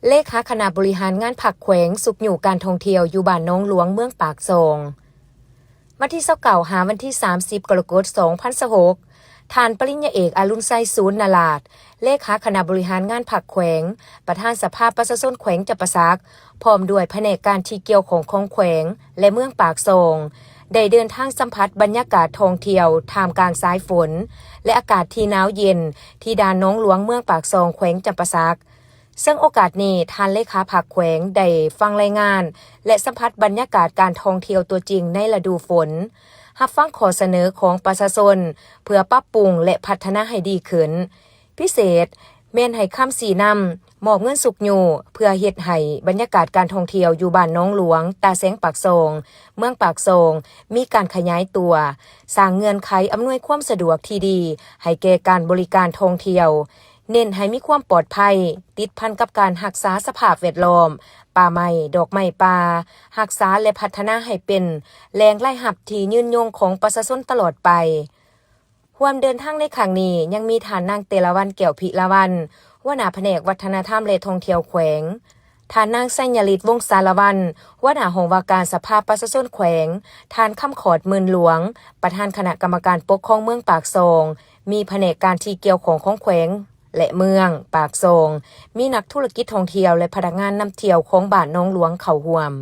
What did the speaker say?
ເລຂາຄະນະບໍລິຫານງານພັກແຂວງຊຸກຍູ້ການທ່ອງທ່ຽວຢູ່ບ້ານໜອງຫຼວງ ເມືອງປາກຊ່ອງ. ວັນທີຊາວເກົ້າ ຫາວັນທີສາມສິບ ກໍລະກົດ ສອງພັນຊາວຫົກ ທ່ານປະລິນຍາເອກ ອະລຸນໄຊ ສູນນະລາດ ເລຂາຄະນະບໍລິຫານງານພັກແຂວງ, ປະທານສະພາປະຊາຊົນແຂວງຈຳປາສັກ ພ້ອມດ້ວຍພະແນກການທີ່ກ່ຽວຂ້ອງຂອງແຂວງ ແລະ ເມືອງປາກຊ່ອງ ໄດ້ເດີນທາງສຳຜັດບັນຍາກາດທ່ອງທ່ຽວທ່າມກາງສາຍຝົນ ແລະ ອາກາດທີ່ໜາວເຢັນ ທີ່ດ່ານໜອງຫຼວງ ເມືອງປາກຊ່ອງ ແຂວງຈຳປາສັກ. ເຊິ່ງໂອກາດນີ້ ທ່ານເລຂາພັກແຂວງໄດ້ຟັງລາຍງານ ແລະ ສຳຜັດບັນຍາກາດການທ່ອງທ່ຽວຕົວຈິງໃນລະດູຝົນ, ຮັບຟັງຂໍ້ສະເໜີຂອງປະຊາຊົນ ເພື່ອປັບປຸງ ແລະ ພັດທະນາໃຫ້ດີຂຶ້ນ. ພິເສດແມ່ນໃຫ້ຄຳຊີ້ນຳ, ມອບເງິນຊຸກຍູ້ ເພື່ອເຮັດໃຫ້ບັນຍາກາດການທ່ອງທ່ຽວຢູ່ບ້ານໜອງຫຼວງ, ຕາແສງປາກຊ່ອງ, ເມືອງປາກຊ່ອງ ມີການຂະຫຍາຍຕົວ, ສ້າງເງື່ອນໄຂອຳນວຍຄວາມສະດວກທີ່ດີໃຫ້ແກ່ການບໍລິການທ່ອງທ່ຽວ, ເນັ້ນໃຫ້ມີຄວາມປອດໄພ, ຕິດພັນກັບການຮັກສາສະພາບແວດລ້ອມ, ປ່າໄມ້, ດອກໄມ້ປ່າ, ຮັກສາ ແລະ ພັດທະນາໃຫ້ເປັນແຫຼ່ງລາຍຮັບທີ່ຍືນຍົງຂອງປະຊາຊົນຕະຫຼອດໄປ. ຮ່ວມເດີນທາງໃນຄັ້ງນີ້ ຍັງມີທ່ານນາງ ເຕລະວັນ ແກ້ວພິລາວັນ ຫົວໜ້າພະແນກວັດທະນະທຳ ແລະ ທ່ອງທ່ຽວແຂວງ, ທ່ານນາງ ໄຊຍະລິດ ວົງສາລະວັນ ຫົວໜ້າຫ້ອງວ່າການສະພາປະຊາຊົນແຂວງ, ທ່ານ ຄຳຂອດ ໝື່ນຫຼວງ ປະທານຄະນະກຳມະການປົກຄອງເມືອງປາກຊ່ອງ, ມີພະແນກການທີ່ກ່ຽວຂ້ອງຂອງແຂວງ ແລະ ເມືອງປາກຊ່ອງ, ມີນັກທຸລະກິດທ່ອງທ່ຽວ ແລະ ພະນັກງານນຳທ່ຽວຂອງບ້ານໜອງຫຼວງເຂົ້າຮ່ວມ.